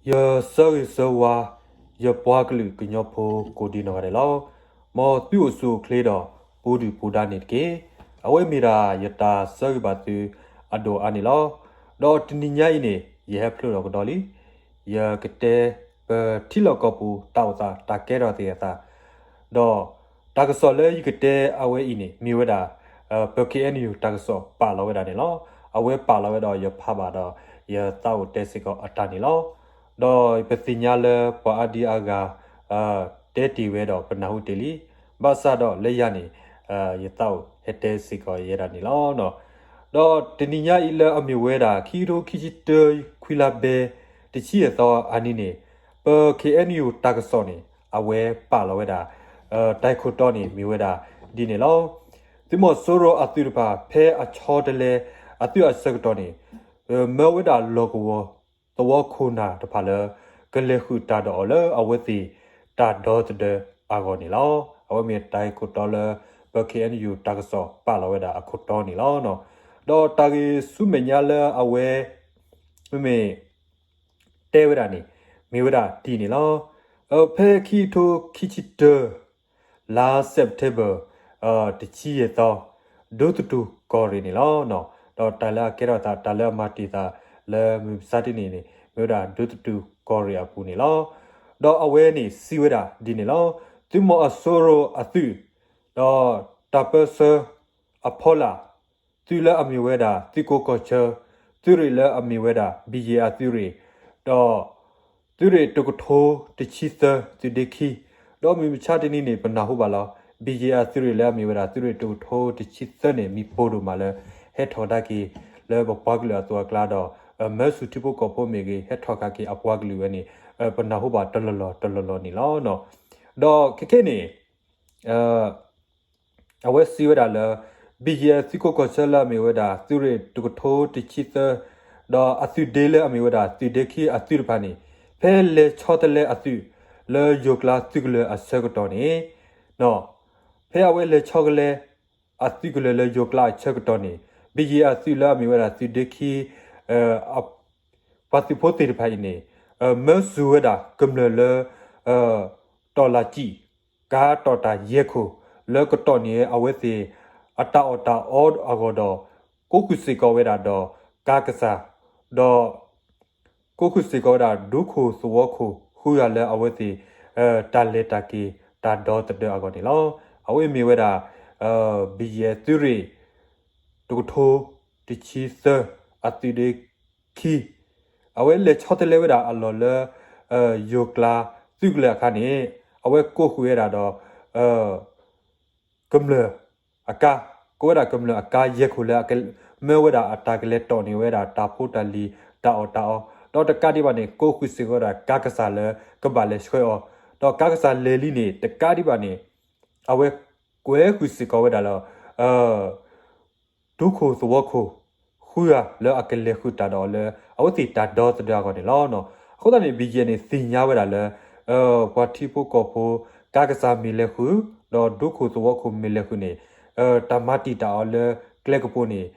ယဆၢဂ့ၤဆၢဝါ ယပှၤကလုာ်ကညီဖိကိးဒံနီၢ်ဂၤဒဲးလီၤ. မ်သုအိၣ်ဆူၣ်အိၣ်ချ့ဒီး ပူၤဒုၣ်ပူၤဒါန့ၣ်တက့ၢ်. အဝဲမ့ၢ်ဒၣ်ယတၢ်ဆၢဂ့ၤဘၣ်သုအဒိၣ်အါန့ၣ်လီၤ. ဒီးတနံၤညါအံၤန့ၣ် ယဟဲဖျိထီၣ်ကဒီးလံ. ယကတဲပထံလီၢ်ကီၢ်ပူၤတၢ်အိၣ်သး တၢ်ကဲထီၣ်သ့ၣ်အသး ဒီးတၢ်ကစီၣ်လၢယကတဲအဝဲအံၤန့ၣ် မ့ၢ်ဝဲဒၣ် ပ ခ့ၣ်အဲၣ်ယူၣ် တၢ်ကစီၣ်ပာ်လီၤဝဲဒၣ်န့ၣ်လီၤ. အဝဲပာ်လီၤဝဲဒီးယဖးဘၣ်ဒီး ယသးအိၣ်တဲစ့ၢ်ကီးအတၢ်န့ၣ်လီၤ. ဒီးပသ့ၣ်ညါလၢပှၤအါဒံအါဂၤ တဲတ့ၢ်ဝဲဒီးပနၢ်ဟူတ့ၢ်လံ. ဘၣ်ဆၣ်ဒီးလၢယၤန့ၣ် ယသးအိၣ်ဟဲတဲစ့ၢ်ကီးယဲဒၣ်န့ၣ်လီၤ. ဒီးတနံၤညါအံၤလၢအမ့ၢ်ဝဲဒၣ် ခံကထိခံဆံတၢ ခွံလါဘဲ တဆံယဲၢ်သီအနံၤန့ၣ် ပ ခ့ၣ်အဲၣ်ယူၣ် တၢ်ကစီၣ်န့ၣ် အဝဲပာ်လီၤဝဲဒၣ် တၢ်ခိၣ်တီန့ၣ်မ့ၢ်ဝဲဒၣ်ဒ်န့ၣ်လီၤ. သုးမီၤစိရိၤအသုးတဖၣ် ဖဲအဆီတလဲအသုးအဆၢကတီၢ်န့ၣ် မၢဝဲဒၣ်လီၢ်ကဝီၤသဝီခိၣ်နၢ်တဖၣ်လၢ ကလဲၤဃုာ်တၢ်ဒီးအီၤလၢအဝဲသ့ၣ်တၢ်ဒီသဒၢအဂီၢ်န့ၣ်လီၤ. အဝဲမ့ၢ်တၢ်ဂ့ၢ်ခိၣ်တီလၢ ပ ခ့ၣ်အဲၣ်ယူၣ် တၢ်ကစီၣ်ပာ်လီၤဝဲဒၣ်အခိၣ်တီန့ၣ်လီၤ. ဒီးတၢ်ဂ့ၢ်ဆူမဲာ်ညါလၢအဝဲ မ့မ့ၢ် တဲဝဲဒၣ်န့ၣ် မ့ၢ်ဝဲဒၣ်ဒ်န့ၣ်လီၤ. ဖဲခံကထိခံဆံတၢ လါ September တဆံယဲၢ်သီ ဒိသတူၢ်ကီၢ်ရ့ၣ်န့ၣ်လီၤ. ဒီးတၢ်လၢအကဲထီၣ်သး တၢ်လၢအမၤတ့ၢ်သးလၢမုၢ်မဆါတနံၤန့ၣ် မ့ၢ်ဝဲဒၣ်ဒိသတူၢ်ကီၢ်ရ့ၣ်အပူၤန့ၣ်လီၤ. ဒီးအဝဲန့ၣ်စံးဝဲဒၣ်ဒ်န့ၣ်လီၤ. သုးမီၤအစိရိၤအသုး ဒီးတၢ်ပၢဆှၢအဖီလာ် သုးလၢအမ့ၢ်ဝဲဒၣ် သုးခိးကီၢ်ဆၢ သုးရ့ၣ်လၢအမ့ၢ်ဝဲဒၣ် ဘံၣ်ယဲၣ်အသုးရ့ၣ် ဒီး သုးရ့ၣ်တကထိတဆံသၢ သုးဒ့ခံ ဒီးမုၢ်မဆါတနံၤန့ၣ် ပနၢ်ဟူဘၣ်လီၤ. ဘံၣ်ယဲၣ်အသုးရ့ၣ်လၢအမ့ၢ်ဝဲဒၣ် သုးရ့ၣ်တကထိတဆံသၢန့ၣ် မံၤပိၢ်ဒိၣ်မးလၢ ဟဲထီၣ်ကဒါက့ၤ လၢပပှၤကလုာ်အသိးအကျါဒီး မၢဆူၣ်ထံဖိကီၢ်ဖိမ့ၢ်ဂ့ၤ ဟဲထီၣ်ကဒါက့ၤအပှၤကလုာ်ဝဲန့ၣ် ပနၢ်ဟူဘၣ်တလီၢ်လီၢ်တလီၢ်လီၢ်န့ၣ်လီၤ. ဒီးခဲခဲန့ၣ် အဝဲစံးဝဲဒၣ်လၢ ဘံၣ်ယဲၣ်သုးခိးကီၢ်ဆၢ လၢအမ့ၢ်ဝဲဒၣ် သုးရ့ၣ်တကထိတဆံသၢ ဒီးအသုးဒ့လၢအမ့ၢ်ဝဲဒၣ် သုးဒ့ခံအသုးတဖၣ်န့ၣ် ဖဲလဲၤဆီတလဲအသုး လၢယိၤကျါသုးကလၢၤအဆၢကတီၢ်န့ၣ် ဖဲအဝဲလဲၤဆီတလဲ အသုးကလၢၤလၢယိၤကျါအဆၢကတီၢ်န့ၣ် ဘံၣ်ယဲၣ်အသုးလၢအမ့ၢ်ဝဲဒၣ် သုးဒ့ခံ ပှၤသုးဖိသ့ၣ်တဖၣ်အံၤန့ၣ် မၢဆူၣ်ဝဲဒၣ်ကမျၢၢ်လၢ တီၢ်လၢ်စံၣ် ကါတီၢ်တၢ်ယဲၢ်ခိၣ် လၢကတီၢ်န့ၢ်အဝဲသ့ၣ် အတၢ်အီၣ်တၢ်အီအဂီၢ်ဒီး ကိးဃုာ်စ့ၢ်ကီးဝဲဒၣ်ဒီး ကါကစၢ် ဒီး ကိးဃုာ်စ့ၢ်ကီးဝဲဒၣ် ဒူခိၣ်သဝီခိၣ် ဃုဂၤလၢအဝဲသ့ၣ် တၢ်လဲၤတၢ်က့ၤ တၢ်ဒီသဒၢအဂီၢ်န့ၣ်လီၤ. အဝဲမ့ၢ်ဝဲဒၣ် ဘံၣ်ယဲၣ်သုးရ့ၣ် တကထိ တဆံသၢ အသုးဒ့ခံ အဝဲလဲၤဆီတလဲဝဲဒၣ်အလီၢ်လၢ ယိၤကျါသုးကလၢၤအခါန့ၣ် အဝဲကိးဃုာ်ဝဲဒၣ်ဒီး ကမျၢၢ်အကါ, ကိးဝဲဒၣ်ကမျၢၢ်အကါယဲၢ်ခိၣ်လၢ မၢဝဲဒၣ်အတၢ်ကလဲၤတီၢ်န့ၢ်ဝဲဒၣ် တၢ်ဖိတၢ်လံၤ တၢ်အီၣ်တၢ်အီ, ဒီးတကးဒံးဘၣ်န့ၣ် ကိးဃုာ်စ့ၢ်ကီးဝဲဒၣ် ကါကစၢ်လၢကဘၣ်လဲၤဆှၢအီၤ, ဒီးကါကစၢ်လဲၤလံန့ၣ် တကးဒံးဘၣ်န့ၣ် အဝဲကွဲဃုာ်စ့ၢ်ကီးဝဲဒၣ်လၢ ဒူခိၣ်သဝီခိၣ် ဃုဂၤလၢအကလဲၤဃုာ်တၢ်ဒီးအီၤလၢ အဝဲသ့ၣ်တၢ်ဒီသဒၢအဂီၢ်န့ၣ်လီၤ. အဃိသတးန့ၣ် ဘံၣ်ယဲၣ်န့ၣ် သ့ၣ်ညါဝဲဒၣ်လၢ ပှၤထံဖိကီၢ်ဖိ ကါကစၢ်မ့ၢ်လဲၤဃုာ် ဒီးဒူခိၣ်သဝီခိၣ်မ့ၢ်လဲၤဃုာ်န့ၣ် တၢ်မၤတံာ်တာ်အီၤလၢကျဲကပူၤန့ၣ်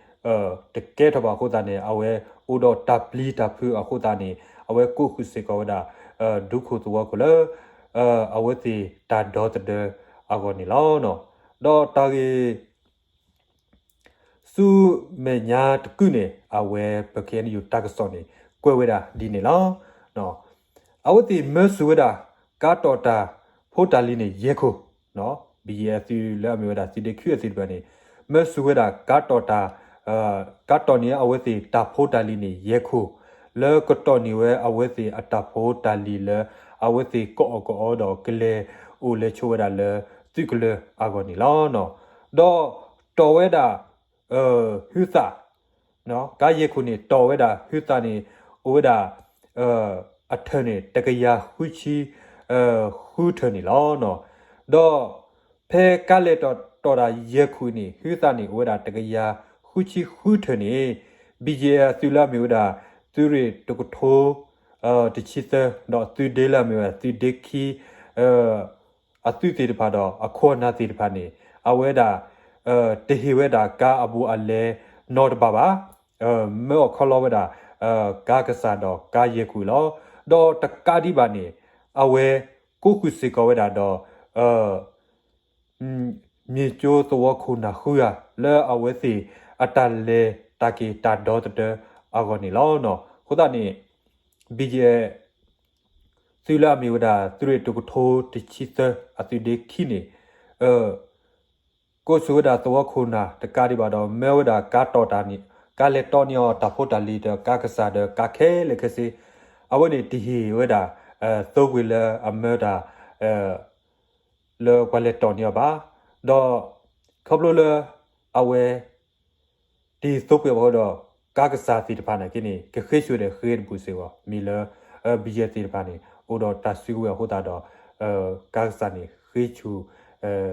တကဲထီၣ်ဘၣ်အဃိသတးန့ၣ် အဝဲအိၣ်ဒီးတၢ်ပျံၤတၢ်ဖုးအဃိသတးန့ၣ် အဝဲကိးဃုာ်စ့ၢ်ကီးဝဲဒၣ် ဒူခိၣ်သဝီခိၣ်လၢ အဝဲသ့ၣ်တၢ်ဒီသဒၢအဂီၢ်န့ၣ်လီၤ. ဒီးတၢ်ဂ့ၢ် ဆူမဲာ်ညါတကုာ်န့ၣ် အဝဲပ ခ့ၣ်အဲၣ်ယူၣ် တၢ်ကစီၣ်န့ၣ် ကွဲးဝဲဒၣ်ဒ်န့ၣ်လီၤ. အဝဲသ့ၣ်မၢဆူၣ်ဝဲဒၣ် ကါတီၢ်တၢ်ဖိတၢ်လံၤန့ၣ် ယဲၢ်ခိၣ်, ဘံၣ်ယဲၣ်အသုးလၢအမ့ၢ်ဝဲဒၣ် သုးဒ့ခံအသုးတဖၣ်န့ၣ် မၢဆူၣ်ဝဲဒၣ် ကါတီၢ်တၢ် ကါတီၢ်န့ၢ်အဝဲသ့ၣ်တၢ်ဖိတၢ်လံၤန့ၣ် ယဲၢ်ခိၣ်, လၢကတီၢ်န့ၢ်ဝဲအဝဲသ့ၣ်အတၢ်ဖိတၢ်လံၤလၢ အဝဲသ့ၣ်ကအီၣ်ကအီဒီးကလဲၤအိၣ်လဲၤဆိးဝဲဒၣ်လၢ သုးကလၢၤအဂီၢ်န့ၣ်လီၤ. ဒီးတီၢ်ဝဲဒၣ် ဟုသၣ် ကါယဲၢ်ခိၣ်န့ၣ် တီၢ်ဝဲဒၣ်ဟုသၣ်န့ၣ် အိၣ်ဝဲဒၣ် အထၢၣ်န့ၣ် တကယၤဃုဆံ ဃုထၢၣ်န့ၣ်လီၤ. ဒီးဖဲကါလဲၤတီၢ်တီၢ်ဒၣ်ယဲၢ်ခိၣ်န့ၣ် ဟုသၣ်န့ၣ် အိၣ်ဝဲဒၣ်တကယၤဃုဆံဃုထၢၣ်န့ၣ် ဘံၣ်ယဲၣ်အသုးလၢအမ့ၢ်ဝဲဒၣ် သုးရ့ၣ်တကထိ တဆံသၢ ဒီးသုးဒ့လၢအမ့ၢ်ဝဲဒၣ် သုးဒ့ခံ အသုးသ့ၣ်တဖၣ်ဒီး အခိၣ်အနၢ်သ့ၣ်တဖၣ်န့ၣ် အဝဲဒၣ် တဟ့ၣ်ဝဲဒၣ်ကါအဘူးအလဲနီတဘ့ၣ်ဘၣ်. မၢအီၣ်ခီလီဝဲဒၣ် ကါကစၢ်ဒီးကါယဲၢ်ခိၣ်လီၤ. ဒီးတကးဒံးဘၣ်န့ၣ် အဝဲကိးဃုာ်စ့ၢ်ကီးဝဲဒၣ်ဒီး မ့ၢ်ကၠိသဝီခိၣ်နၢ်ဃုဂၤ လၢအဝဲသ့ၣ်အတၢ်လဲၤတၢ်က့ၤတၢ်ဒီသဒၢအဂီၢ်န့ၣ်လီၤ. အဃိသတးန့ၣ် ဘံယဲၢ် သုးလၢအမ့ၢ်ဝဲဒၣ် သုးရ့ၣ်တကထိတဆံသၢအသုးဒ့ခံန့ၣ် ကိးဆူၣ်ဝဲဒၣ်သဝီခိၣ်နၢ်တကးဒံးဘၣ်ဒီး မၢဝဲဒၣ်ကါတီၢ်တၢ်န့ၣ် ကါလဲၤတီၢ်န့ၢ်အီၤတၢ်ဖိတၢ်လံၤဒီးကါကစၢ်ဒီးကါခဲလၢာ်ခဲဆ့ အဝဲန့ၣ်တဟ့ၣ်ဝဲဒၣ် သိပှ့ၤလၢအမၢတၢ် လၢပှၤလဲၤတီၢ်န့ၢ်အီၤဘၣ်. ဒီးခီဖျိလၢ အဝဲ တဟ့ၣ်သိပှ့ၤဘၣ်ဃိဒီး ကါကစၢ်သ့ၣ်တဖၣ်န့ၣ်က့န့ၣ် ကဃ့ဆူၣ်ဒီးဃ့တဘူးစ့ၢ်ကီး မ့ၢ်လၢ ဘံယဲၢ်သ့ၣ်တဖၣ်န့ၣ် အိၣ်ဒီးတၢ်စုကဝဲၤအဃိသတးဒီး ကါကစၢ်န့ၣ်ဃ့ဆူၣ်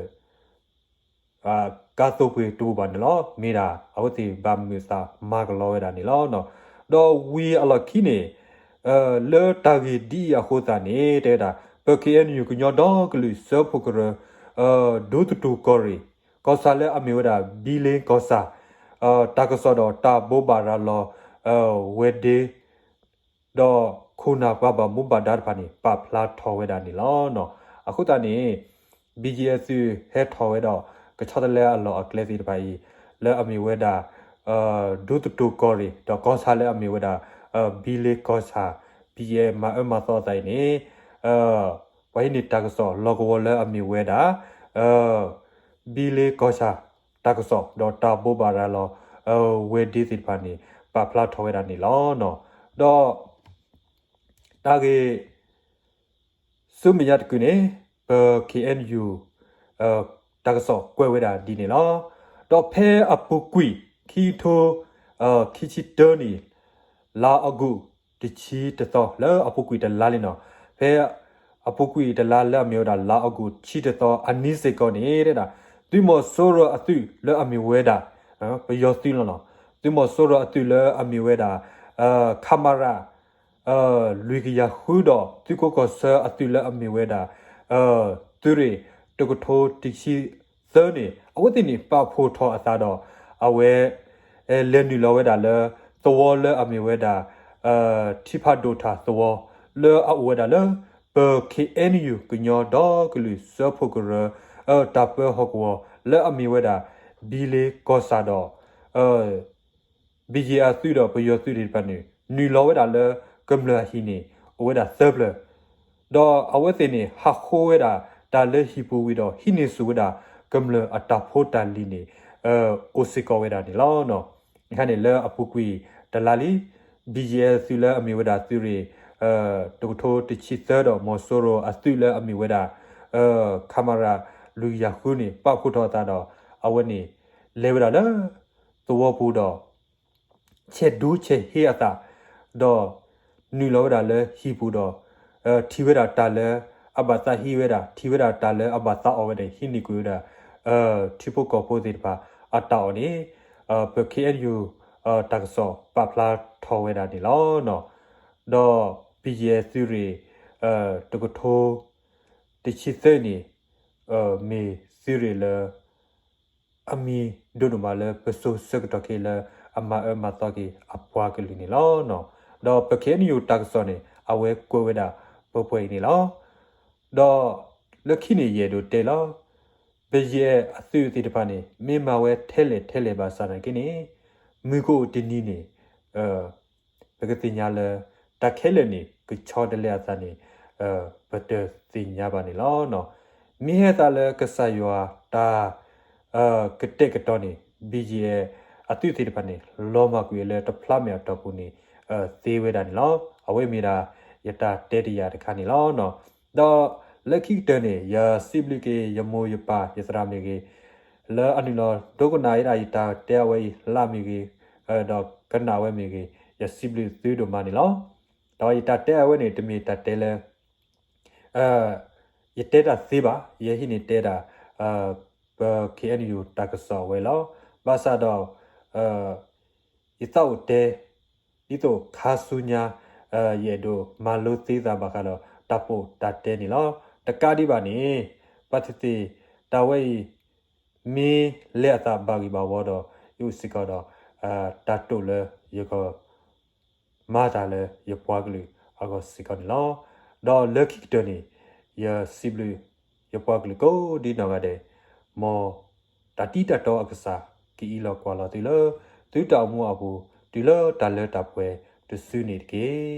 ကါသိပှ့ၤတဘူးဘၣ်န့ၣ်လီၤ. မ့ၢ်ဒၣ်အဝဲသ့ၣ်ဘၣ်မုာ်သးမၤကလီဝဲဒၣ်န့ၣ်လီၤ. ဒီးဝံၤအလီၢ်ခံန့ၣ် လၢတၢ်ဂ့ၢ်ဒ်အံၤအဃိသတးန့ၣ် တဲဝဲဒၣ် ပ ခ့ၣ်အဲၣ်ယူၣ် ကညီဒီကလုာ်စၢဖှိၣ်ကရၢ ဒူသတူၢ်ကီၢ်ရ့ၣ် ကီၢ်ဆၣ်လၢအမ့ၢ်ဝဲဒၣ် ဘံလ့ကီၢ်ဆၣ် တၢ်ကစီၣ်ဒီးတၢ်ဘိးဘၣ်ရၤလီၤ ဝဲၤဒ့ ဒီးခိၣ်နၢ်ပှၤဘၣ်မူဘၣ်ဒါတဖၣ်န့ၣ် ပာ်ဖျါထီၣ်ဝဲဒၣ်န့ၣ်လီၤ. အဃိသတးန့ၣ် ဘံယဲၢ်သုးဟဲထီၣ်ဝဲဒီး ကဆီတလဲအလီၢ်အကျဲသ့ၣ်တဖၣ်အံၤ လၢအမ့ၢ်ဝဲဒၣ် ဒူသတူၢ်ကီၢ်ရ့ၣ် ဒီးကီၢ်ဆၣ်လၢအမ့ၢ်ဝဲဒၣ် ဘံလ့ကီၢ်ဆၣ် ဘံယဲၢ်မၤအၢမၤသီအသးအံၤန့ၣ် ပှၤဟံးန့ၢ်တၢ်ကစီၣ်လီၢ်ကဝီၤလၢအမ့ၢ်ဝဲဒၣ် ဘံလ့ကီၢ်ဆၣ် တၢ်ကစီၣ်ဒီးတၢ်ဘိးဘၣ်ရၤလီၤ ဝဲၤဒ့သ့ၣ်တဖၣ်န့ၣ် ပာ်ဖျါထီၣ်ဝဲဒၣ်န့ၣ်လီၤ. ဒီး တၢ်ဂ့ၢ် ဆူမဲာ်ညါတကုာ်န့ၣ် ပ ခ့ၣ်အဲၣ်ယူၣ် တၢ်ကစီၣ်ကွဲးဝဲဒၣ်ဒ်န့ၣ်လီၤ. ဒီးဖဲအပူၤကွံာ် ခံကထိ ခံဆံတၢနံၣ် လါအီကူး တဆံတသီ လၢအပူၤကွံာ်တလါလံနီၤ, ဖဲအပူၤကွံာ်တလါလၢအမ့ၢ်ဝဲဒၣ် လါအီကူး တဆံတသီ အနံၤစ့ၢ်ကီးန့ၣ် တဲဒၣ် သုးမီၤစိရိၤအသုးလၢအမ့ၢ်ဝဲဒၣ် ပယီၤသုးလီၤနီၤ, သုးမီၤစိရိၤအသုးလၢအမ့ၢ်ဝဲဒၣ် ခမရ လွံၢ်ကယၤဃုဒီး သုးခိးကီၢ်ဆၢအသုးလၢအမ့ၢ်ဝဲဒၣ် သုးရ့ၣ် တကထိတဆံသၢန့ၣ် အဝဲသ့ၣ်န့ၣ် ပာ်ဖှိၣ်ထီၣ်အသးဒီး အဝဲ လဲၤနုာ်လီၤဝဲဒၣ်လၢ သဝီလၢအမ့ၢ်ဝဲဒၣ် ထံဖးဒိၣ်ထၣ်သဝီ လၢအအိၣ်ဝဲဒၣ်လၢ ပ ခ့ၣ်အဲၣ်ယူၣ် ကညီဒီကလုာ်စၢဖှိၣ်ကရၢ တၢ်ပၢဟီၣ်ကဝီၤ လၢအမ့ၢ်ဝဲဒၣ် ဘံလ့ကီၢ်ဆၣ်ဒီး ဘံယဲၢ်အသုးဒီးပယီၤသုးသ့ၣ်တဖၣ်န့ၣ် နုာ်လီၤဝဲဒၣ်လၢကမျၢၢ်အဟံၣ်န့ၣ် အိၣ်ဝဲဒၣ်သၢဖျၢၣ်, ဒီးအဝဲသ့ၣ်န့ၣ် ဟးဃိဝဲဒၣ်တၢ်လၢဟံၣ်ပူၤဝံၤဒီး ဟံးန့ၢ်ဆူၣ်ဝဲဒၣ်ကမျၢၢ်အတၢ်ဖိတၢ်လံၤန့ၣ် အိၣ်စ့ၢ်ကီးဝဲဒၣ်န့ၣ်လီၤ. အခါန့ၣ်လၢအပူၤကွံာ်တလါလံ ဘံယဲၢ်သုးလၢအမ့ၢ်ဝဲဒၣ်သုးရ့ၣ် တကထိတဆံသၢဒီး မီၤစိရိၤအသုးလၢအမ့ၢ်ဝဲဒၣ် ခမရ လွံၢ်ကယၤဃုန့ၣ် ပာ်ဖှိၣ်ထီၣ်အသးဒီး အဝဲန့ၣ် လဲၤဝဲဒၣ်လၢ သဝီပူၤဒီး ဆဲးဒူဆဲးဟ့အသး ဒီး နုာ်လီၤဝဲဒၣ်လၢဟံၣ်ပူၤဒီး ထံၣ်ဝဲဒၣ်တၢ်လၢအဘၣ်သးဟံးဝဲဒၣ် ထံၣ်ဝဲဒၣ်တၢ်လၢအဘၣ်သးအီၣ်ဝဲဒီး ဟံးန့ၢ်ကွံာ်ဝဲဒၣ် ထံဖိကီၢ်ဖိသ့ၣ်တဖၣ်အတၢ်အီၣ်န့ၣ် ပ ခ့ၣ်အဲၣ်ယူၣ် တၢ်ကစီၣ်ပာ်ဖျါထီၣ်ဝဲဒၣ်န့ၣ်လီၤ. ဒီး ဘံယဲၢ်သုးရ့ၣ် တကထိ တဆံသၢန့ၣ် မ့ၢ်သုးရ့ၣ်လၢ အမံၤဒိၣ်ဒိၣ်မးလၢပစိၤဆၢကတီၢ်ခဲအံၤလၢအမၤအၢမၤသီက့ၤအပှၤကလုာ်န့ၣ်လီၤ. ဒီးပ ခ့ၣ်အဲၣ်ယူၣ် တၢ်ကစီၣ်န့ၣ် အဝဲကွဲးဝဲဒၣ်ပှဲၤပှဲၤအံၤန့ၣ်လီၤ. ဒီးလၢခံန့ၣ်ယအဲၣ်ဒိးတဲလီၤ ဘံယဲၢ်အသုးသ့ၣ်တဖၣ်န့ၣ် မ့ၢ်မၤဝဲထဲလဲၣ်ထဲလဲၣ်ဘၣ်ဆၣ်သနာ်က့န့ၣ် မုၢ်ကအိၣ်တနံၤန့ၣ် ပကသ့ၣ်ညါလၢ တၢ်ခဲလၢာ်န့ၣ် ကဆီတလဲအသးန့ၣ် ပတသ့ၣ်ညါဘၣ်န့ၣ်လီၤ. မ့ၢ်ဟဲသးလၢကစၢ်ယွၤတၢ် ကတဲာ်ကတီၤန့ၣ် ဘံယဲၢ် အသုးသ့ၣ်တဖၣ်န့ၣ် လီၤမၢ်ကွံာ်လၢတဖျါမဲာ်အတီၢ်ပူၤန့ၣ် သ့ဝဲဒၣ်န့ၣ်လီၤ. အဝဲမ့ၢ်ဒၣ် ယတၢ်တဲတယာ်တခါန့ၣ်လီၤ. ဒီးလၢခံကတၢၢ်န့ၣ် ယစံးဘျုးက့ၤ ယမိၢ်ယပၢ်ယသရၣ်မ့ၢ်ဂ့ၤ လၢအနုာ်လီၤဒိကနၣ်ဝဲဒၣ်ယတၢ်တဲအဝဲအံၤလၢမ့ၢ်ဂ့ၤ ဒီးကနၣ်ဝဲမ့ၢ်ဂ့ၤ ယစံးဘျုးသုဒိၣ်မးန့ၣ်လီၤ. ဒီးယတၢ်တဲအဝဲန့ၣ် တမ့ၢ်တၢ်တဲလၢ ယတဲတၢ်သ့ဘၣ်, ယဟံးန့ၢ်တဲဒၣ် ပ ခ့ၣ်အဲၣ်ယူၣ် တၢ်ကစီၣ်ဝဲလီၤ. ဘၣ်ဆၣ်ဒီး ယသးအိၣ်တဲ ဒ်သိးခါဆူညါ ယအဲၣ်ဒိးမၤလိသ့သးဘၣ်ဃးဒီး တၢ်ပိာ်တၢ်တဲန့ၣ်လီၤ. တကးဒံးဘၣ်န့ၣ် ဘၣ်သ့ၣ်သ့ၣ် တၢ်ဝဲအံၤ မ့ၢ်လဲၤအသးဘၣ်ဂ့ၢ်ဘၣ်ဝီဒီး ယအိၣ်စ့ၢ်ကီးဒီး တၢ်တိာ်လၢယက မၤတၢ်လၢယပှၤကလုာ် အဂီၢ်စ့ၢ်ကီးန့ၣ်လီၤ. ဒီးလၢခံကတၢၢ်န့ၣ် ယစံးဘျုးယပှၤကလုာ်ကိးဒ်နီၢ်ဂၤဒဲး, မ်တၢ်တံတၢ်တီအကစၢ် ကအံးလီၤကွၢ်လီၤသုလၢ သုတၢ်အိၣ်မူအပူၤ တုၤလၢတၢ်လၢတၢ်ပှဲၤတစုန့ၣ်တက့ၢ်.